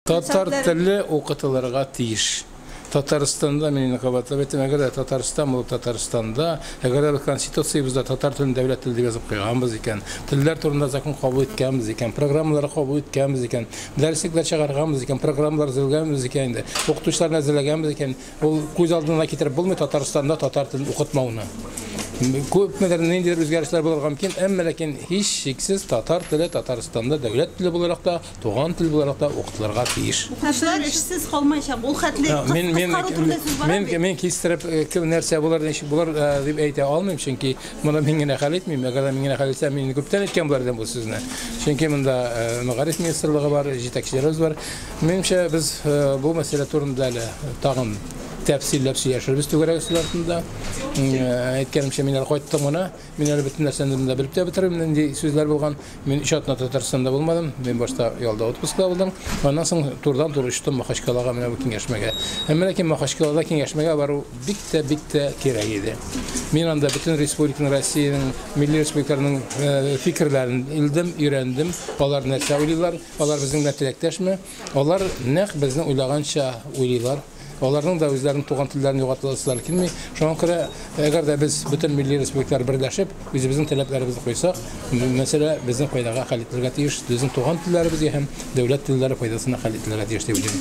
Татар теле укытылырга тиеш. Татарстанда, мин инде кабатлап әйтәм, әгәр дә Татарстан булып Татарстанда, әгәр дә без Конституциябездә татар телен дәүләт теле дип язып куйганбыз икән, телләр турында закон кабул иткәнбез икән, программалар кабул иткәнбез икән, дәреслекләр чыгарганбыз икән, программалар әзерләгәнбез икән инде, укытучыларны әзерләгәнбез икән, ул күз алдына китереп булмый Татарстанда татар телен укытмауны. Күпмедер ниндидер үзгәрешләр булырга мөмкин, әмма ләкин һичшиксез татар теле Татарстанда дәүләт теле буларак та, туган тел буларак та укытылырга тиеш. Укытучылар эшсез калмаячак. Ул хәтле кыскару турында сүз бара бит. Мин кистереп кем нәрсә булыр, ничек булыр дип әйтә алмыйм, чөнки моны мин генә хәл итмим. Әгәр дә мин генә хәл итсәм, мин күптән әйткән булыр идем бу сүзне. Чөнки монда мәгариф министрлыгы бар, җитәкчеләребез бар. Минемчә, без бу мәсьәлә турында әле тагын тәфсилләп сөйләшербез түгәрәк өстәл артында. Әйткәнемчә, мин әле кайттым гына. Мин әле бөтен нәрсәне монда белеп тә бетермим, нинди сүзләр булган. Мин өч атна Татарстанда булмадым. Мин башта ялда отпускта булдым. Аннан соң турыдан-туры очтым Махачкалага менә бу киңәшмәгә. Әмма ләкин Махачкалада киңәшмәгә бару бик тә, бик тә кирәк иде. Мин анда бөтен республиканың, Россиянең, милли республикаларның фикерләрен элдем, өйрәндем. Алар нәрсә уйлыйлар, алар безнең белән теләктәшме? Алар нәкъ безнең уйлаганча уйлыйлар. Аларның да үзләренең туган телләрен югалтасылары килми. Шуңа күрә, әгәр дә без бөтен милли республикалар берләшеп, үзебезнең таләпләребезне куйсак, мәсьәлә безнең файдага хәл ителергә тиеш, безнең туган телләребезгә һәм дәүләт телләре файдасына хәл ителергә тиеш дип уйлыйм.